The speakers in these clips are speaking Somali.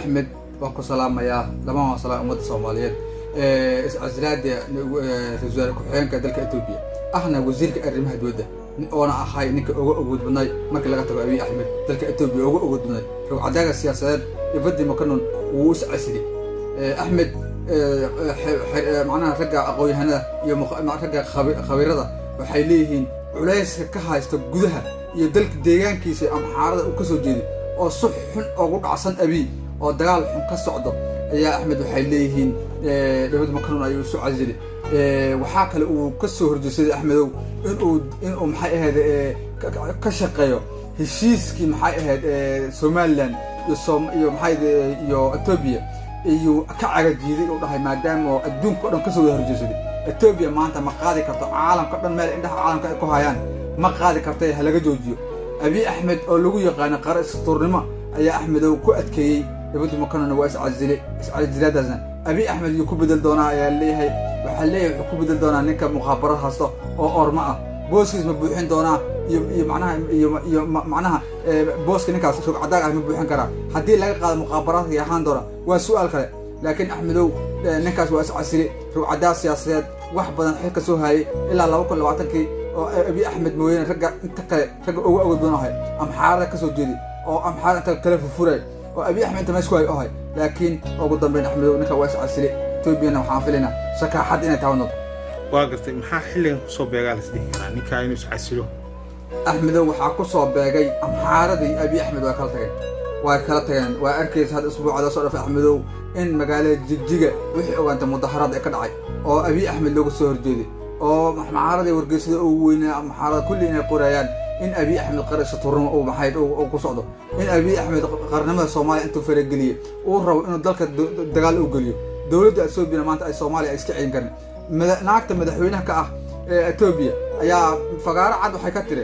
Axmed, waan ku salaamayaa dhamaan, waan salaam ummadda Soomaaliyeed. Iscasilaada ra-iisul wasaare ku-xigeenka dalka Etoobiya, ahna wasiirka arrimaha dibadda, oona ahay ninka uga awood badnay marka laga tago Abiy Axmed dalka Etoobiya uga awood badnay, rugcadaaga siyaasadeed Demeke Mekonnen, wuu iscasilay Axmed. Macnaha ragga aqoon-yahanada iyo ragga khabiirada waxay leeyihiin culayska ka haysta gudaha iyo dalka deegaankiisa Amxaarada uu ka soo jeeday oo si xun ugu dhacsan Abiy oo dagaal xun ka socdo ayaa Axmed waxay leeyihiin Demeke Mekonnen ayuu isu casilay. Waxaa kale uu ka soo horjeesaday, Axmedow, inuu maxay ahayd ka shaqeeyo heshiiskii maxay ahayd Somaliland iyo maxay iyo Etoobiya iyuu ka cagajiiday. Uu dhahay maadaama oo adduunka o dhan kasoo wada horjeesaday, Etoobiya maanta ma qaadi karto, caalamka dhan meel indhaha caalamka ay ku hayaan ma qaadi karta, ha laga joojiyo. Abiy Axmed oo lagu yaqaano qara istuurnimo ayaa Axmedow ku adkeeyey. Demeke Mekonnenna waa iscasilay. Iscasilaadaasna Abiy Axmed yuu ku bedel doonaa ayaa leeyahay. Waxaa leeyahay wuxuu ku bedel doonaa ninka mukhabarad haysto oo Orma ah. Booskiis ma buuxin doonaa iyo macnaha iyo macnaha booska ninkaas rog cadaag ah ma buuxin karaa haddii laga qaado mukhaabaraadka ahaan doona? Waa su-aal kale. Laakiin Axmedow, ninkaas waa iscasilay, rog cadaag siyaasadeed, wax badan xilka soo hayay ilaa 2020-kii oo Abiy Axmed mooyane ragga inta kale ragga ugu awood badan ahay, Amxaarada ka soo jeeday oo Amxaarada inta kale fufuray oo Abiy Axmed inta meesha ku hay ohay. Laakiin ugu dambeyn, Axmedow, ninka waa iscasilay. Etoobiyana waxaan filaynaa shakaaxad inay taaban doonto. Waa gartay. Maxaa xilligan kusoo beegaa la isdhihi karaa ninkaa inuu iscasilo? Axmedow, waxaa ku soo beegay Amxaaradii Abiy Axmed waa kala tageen, way kala tageen. Waa arkaysa hadda isbuucada soo dhafay, Axmedow, in magaalada Jigjiga wixii ogaantay mudaharaad ee ka dhacay oo Abiy Axmed looga soo horjeeday oo Amxaaradii wargeysada ugu weynaa Amxaarada kulli inay qorayaan in Abiy Axmed qarasha turnimo uu maxayd uu ku socdo, in Abiy Axmed qarnimada Soomaaliya intuu farageliyey uu rabo inuu dalka dagaal u geliyo. Dowladda Etoobiyana maanta ay Soomaaliya ay iska celin karin. Naagta madaxweynaha ka ah ee Etoobiya ayaa fagaaro cad waxay ka tiri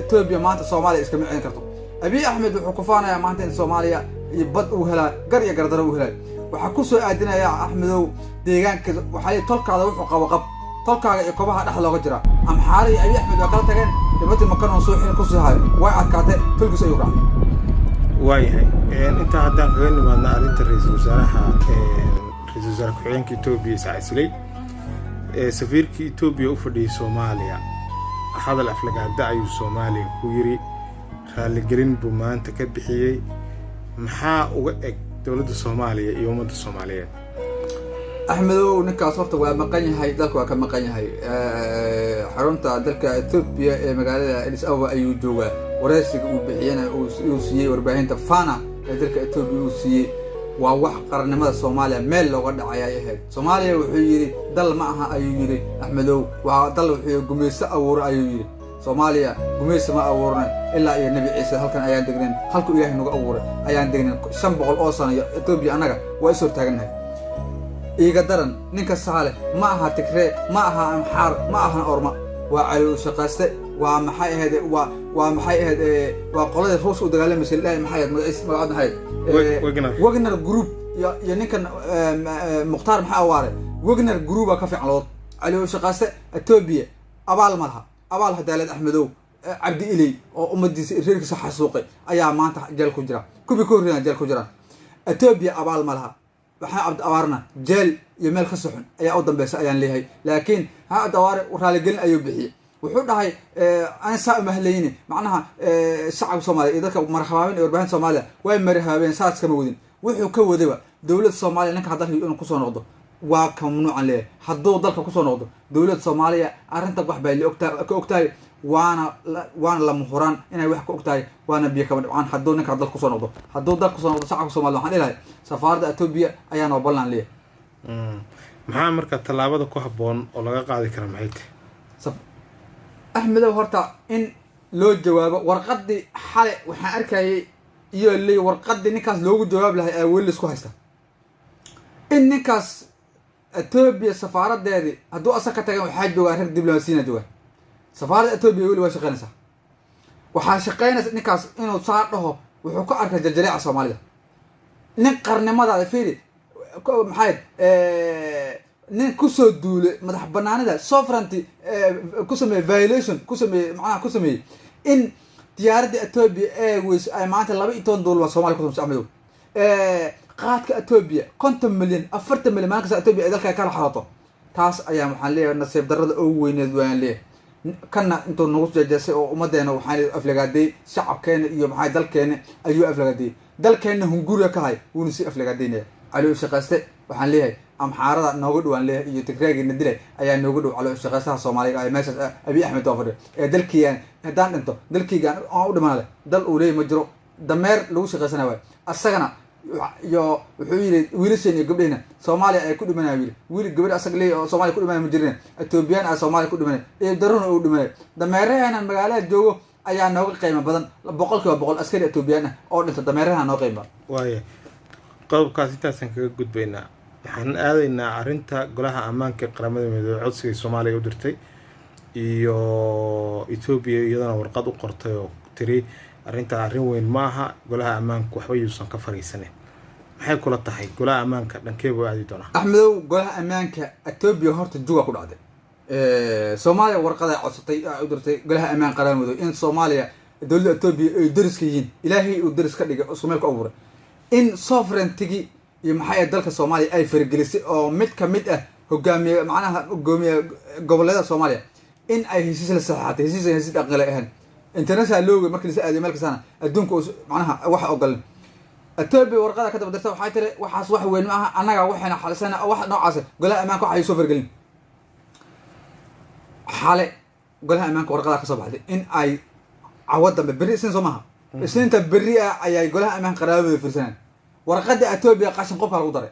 Etoobiya maanta Soomaaliya iskama celin karto. Abiy Axmed wuxuu ku faanayaa maanta in Soomaaliya iyo bad uu helaa, gar iyo gardaro uu helaayo. Waxaa ku soo aadinaya, Axmedow, deegaanka waxaa leeyahay tolkaada wuxuu qabo qab, tolkaaga iyo kobaha dhex looga jiraa. Amxaara iyo Abiy Axmed waa kala tageen. Demeke Mekonnen soo xil kusii hayo way adkaatay, tolkiis ayuu raacay. Waayahay, intaa haddaan kaga nimaadna arrinta ra-iisul wasaaraha, ra-iisul wasaare ku-xigeenka Etoobiya iscasilay, safiirkii Etoobiya u fadhiyay Soomaaliya hadal aflagaada ayuu Soomaaliya ku yiri, raaligelin buu maanta ka bixiyey. Maxaa uga eg dowladda Soomaaliya iyo ummadda Soomaaliyeed? Axmedow, ninkaas horta waa maqan yahay, dalka waa ka maqan yahay. Xarunta dalka Etoobiya ee magaalada Addis Ababa ayuu joogaa. Wareysiga uu bixiyena uu siiyey warbaahinta Fana ee dalka Etoobiya uu siiyey waa wax qarannimada Soomaaliya meel looga dhacay ay ahayd. Soomaaliya wuxuu yidhi dal ma aha ayuu yidhi. Axmedow, waa dal wuxuu gumaysto abuura ayuu yidhi. Soomaaliya gumaysi ma abuurnay. Ilaa iyo Nebi Ciise halkan ayaan degnayn, halku Ilaahay nagu abuuray ayaan degnayn 500 oo sano. Iyo Etoobiya annaga waa is hortaagannahay. Iiga daran, ninka saale ma aha Tigree, ma aha Amxaar, ma ahan Orma, waa cali shaqayste. Waa maxay ahayd? Waa maxay ahayd? Waa qoladii Ruush u dagaalamaysay. Ilahay, maxay ahayd magaciis? Magacood maxay ahayd? Wagner Group iyo ninkan Mukhtaar maxaa awaare, Wagner Group aa ka fiican lood cali shaqayste. Etoobiya abaal ma laha, abaal hadaaleed. Axmedow, Cabdi Iley oo ummadiisa reerkiisa xasuuqay ayaa maanta jeel ku jira, kubii ka horreeyana jeel ku jiraan. Etoobiya abaal ma laha. Waxaa Cabdi Awaarna jeel iyo meel ka soxun ayaa u dambeysa ayaan leeyahay. Laakiin ha Cabdi Awaare raaligelin ayuu bixiyey. Wuxuu dhahay aan saa uma hadlayni, macnaha shacabka Soomaaliya iyo dadka marhabaabin iyo warbaahinta Soomaaliya way marhabaabeen, saas kama wadin. Wuxuu ka wadayba dowladda Soomaaliya ninka dalka inuu kusoo noqdo waa ka mamnuucan leeyahay. Hadduu dalka kusoo noqdo, dowladda Soomaaliya arrinta wax bay ka ogtahay, waana lama huraan inay wax ka ogtahay, waana biyo kama dhibcaan hadduu ninka dalka kusoo noqdo. Hadduu dalka kusoo noqdo, shacabka Soomaliya waxaan dhilahay safaaradda Etoobiya ayaa noo ballan leeyahay. Maxaa marka tallaabada ku habboon oo laga qaadi kara maxay tahay? Axmedow, horta in loo jawaabo warqadii xale waxaan arkayay iyo leey warqadii ninkaas loogu jawaab lahay ayaa weli laisku haysta. In ninkaas Etoobiya safaaradeedii hadduu asag ka tagan, waxaa joogaa rag diblomaasiyiina jooga safaaradda Etoobiya, weli waa shaqeynaysaa. Waxaa shaqeynaysa ninkaas inuu saa dhaho wuxuu ka arkay jarjareeca Soomaalida. Nin qarnimadaada fiiri, maxay nin kusoo duulay madax banaanida, sovereignty ku sameeyey, violation ku sameeyey, macnaha ku sameeyey in diyaaradda Ethiopia Airways ay maanta 12 duulba Soomaaliya ku sameyso. Axmedow, Qaadka Etoobiya 50 milyan, 40 milyan maalin kasta Etoobiya ay dalka kala xarato. Taas ayaa waxaan leeyahay nasiib darrada ugu weyneed waan leeyahay. Kana intuu nagu jejeesay oo ummadeena waxaan aflagaaday shacabkeena iyo maxay dalkeena ayuu aflagaaday, dalkeena hunguriga ka hay, wuuna sii aflagaadaynaya. Cali shaqayste waxaan leeyahay Amxaarada nooga dhow aan leeyahay iyo Tigraagiina dilay ayaa nooga dhow calo shaqaystaha Soomaaliga ay meeshaas Abiy Axmed oo fadhiyo ee dalkiigaan haddaan dhinto dalkiygaan aan u dhiman leh. Dal uu leeyahy ma jiro, dameer lagu shaqaysanaya waay. Asagana iyo wuxuu yidhi wiilasheen iyo gabdhehna Soomaaliya ay ku dhimanaya. Wiil gabadh asaga leeyahy oo Soomaaliya ku dhimanaya ma jirin. Etoobiyaan aa Soomaaliya ku dhimanay iyo daruna uu dhimanay. Dameeraheena magaalada joogo ayaa nooga qiimo badan 100% askari Etoobiyaan ah oo dhinta. Dameeraha noo qiimo badan. Waaya, qodobkaas intaasaan kaga gudbaynaa. Waxaan aadaynaa arrinta Golaha Ammaanka ee Qaramada Midoobey, codsiga Soomaaliya u dirtay iyo Etoobiya iyadana warqad u qortay oo tiri arrintaa arrin weyn maaha, Golaha Ammaanka waxba yuusan ka fariisanin. Maxay kula tahay, Golaha Ammaanka dhankee buu aadi doonaa? Axmedow, Golaha Ammaanka Etoobiya horta juga ku dhacday. Soomaaliya warqaday codsatay u dirtay Golaha Ammaan Qaramada Midoobey in Soomaaliya dowladda Etoobiya ay dariska yihiin, Ilaahay uu daris ka dhigay, isku meel ku abuuray, in sovereignty iyo maxay ahayd dalka Soomaaliya ay faragelisay oo mid ka mid ah hogaamiye, macnaha hogaamiye goboleeda Soomaaliya in ay heshiis la saxaatay, heshiis dhaqanle ahayn, international lawga markii lasa aadiyo meel kastana adduunka macnaha waxa ogolan. Etoobiya warqada ka daba dirta waxay tiri waxaas wax weyn ma aha, annaga waxayna xalisana wax noocaas, Golaha Ammaanka waxay soo fargelin. Xale Golaha Ammaanka warqada ka soo baxday in ay cawo dambe, berri Isniin soo maaha, Isniinta berri ah ayay Golaha Ammaanka qaraabadooda fiirsanaan. Warqada Etoobiya qashin qofka lagu daray,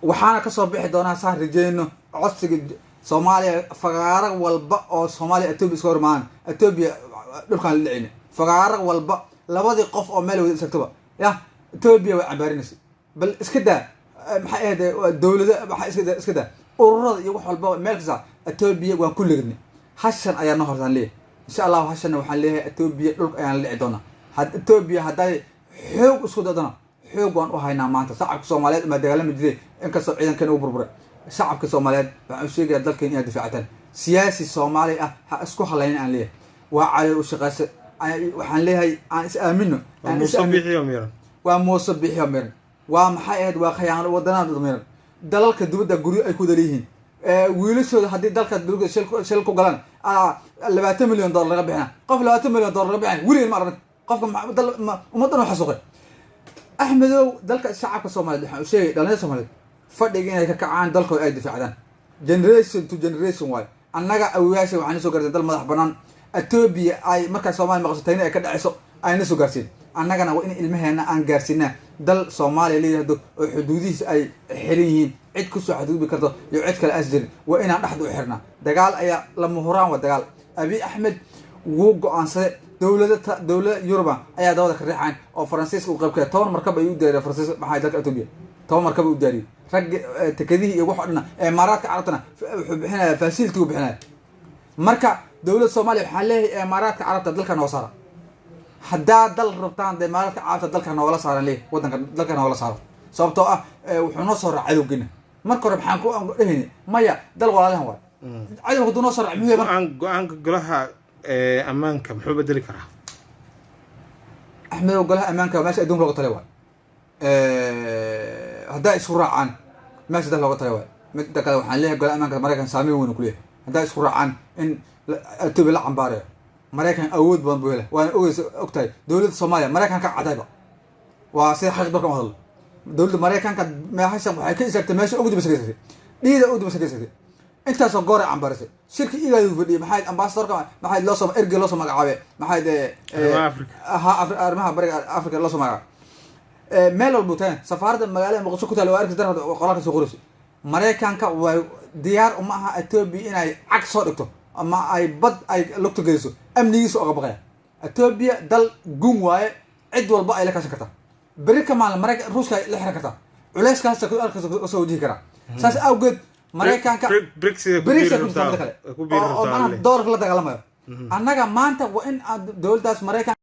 waxaana kasoo bixi doonaa saan rajeyno codsiga Soomaaliya. Fagaaro walba oo Soomaaliya Etoobiya iska hormaan, Etoobiya dhulkaan la dhicina. Fagaaro walba labadii qof oo meel wada isagtoba ya Etoobiya way cambaarinaysa. Bal iska daa maxay ahayd dowlada, maxaa iska daa ururada iyo wax walba, meel kasta Etoobiya waan ku ligidnay. Hashan ayaa noo hortaan leeyahay, insha Allahu. Hashanna waxaan leeyahay Etoobiya dhulka ayaan la dhici doonaa. Had Etoobiya hadday xoog isku dadona, xoog waan u haynaa maanta. Shacabka Soomaaliyeed maa dagaalami jiray, inkastoo ciidankan uu burburay. Shacabka Soomaaliyeed waxaan u sheegaya dalkan inaad difaacataan. Siyaasi Soomaali ah ha isku halaynin aan leeyahay. Waa cali u shaqaysa. Waxaan leeyahay aan is aamino. Waa Muuse Biixiyo miran. Waa Muuse Biixiyo miran. Waa maxay ahayd, waa khayaano wadanada miran. Dalalka dibadda guryo ay ku wada leeyihiin, wiilashooda haddii dalka dibadda shil ku galaan $20 milyan laga bixina. Qof $20 milyan laga bixina weligeed ma arag. Qofka ummaddan u xasuuqay. Axmedow, dalka shacabka Soomaaliyeed waxaan u sheegay, dhalinyarada Soomaaliyeed fadhiga inay ka kacaan, dalkooda ay difaacdaan. Generation to generation waayo. Annaga awoyaasha waxaan soo gaarsiin dal madax banaan. Etoobiya ay markaa Soomaaliya maqasho tayna ay ka dhacayso ayna soo gaarsiin. Annagana waa in ilmaheena aan gaarsiinaa dal Soomaaliya la yihahdo oo xuduudihiisa ay xiran yihiin, cid kusoo xadgudbi karto iyo cid kale aas jirin. Waa inaan dhexda u xirnaa. Dagaal ayaa lama huraan, waa dagaal. Abiy Axmed wuu go-aansaday. Dowlada dowlada Yuruba ayaa dabada ka riixayn oo Faransiiska uu qayb ka 10 markab ayuu u diyaariyay Faransiiska, maxay dalka Etoobiya 10 markab u diyaariyay, rag tekadihii iyo wax o dhan. Imaaraadka Carabtana wuxuu bixinaya facility uu bixinaya. Marka dowladda Soomaaliya waxaan leeyahay Imaaraadka Carabta dalka noo saara. Haddaa dal rabtaan de Imaaraadka Carabta dalka noogala saaran leeyahay, waddanka dalka noogala saaro, sababtoo ah wuxuu noo soo raacay cadowgeena. Marka hore maxaan ku dhehayni? Maya, dal walaalahan waay. Cadowga hadduu noo soo raac muxuu yahay marka? Go-aanka Golaha Ammaanka muxuu bedeli karaa? Axmedow, Golaha Ammaanka meesha adduunka looga talay waay. Haddaa isku raacaan meesha dal looga talay waay. Midda kale waxaan leeyahay Golaha Ammaanka Maraykan saameyn weyn ku leeyahay. Haddaa isku raacaan in Etoobiya la cambaarayo, Maraykan awood badan buu helay. Waana ogeysa, ogtahay dowladda Soomaaliya Maraykan ka cadayba. Waa sida xaqiiq dalkan u hadlo. Dowladda Maraykanka meeshan waxay ka istaagtay meesha ugu dibasa ka istaagtay, dhiida ugu dibasa ka istaagtay. Intaasoo goor ay cambaarisay. Shirki igaadu fadhiyay, maxay ambassadorka, maxay loo soo ergey loo soo magacaabay, maxay Arrimaha Afrika. Ha, arrimaha bariga Africa loo soo magacaabay. Meel walbuu tagan safaaradda magaalada Muqdisho ku taala waa arkis darad qoraalka soo qorayso. Maraykanka waa diyaar uma aha Etoobiya inay cag soo dhigto ama ay bad ay lugta geliso. Amnigiisa oga baqaya. Etoobiya dal gun waaye, cid walba ay la kaashan kartaa. Beri ka maalin Maraykan Ruushka ay la xiran kartaa, culeyskaas kasoo wajihi karaa. Saas awgeed Maraykanka Brexit ku Brexit biiri ku jirta rabtaa. mida kale Ku biiri oo rabtaa macnaha le. doolarka la dagaalamayo. Annaga maanta waa in aan dowladdaas Maraykan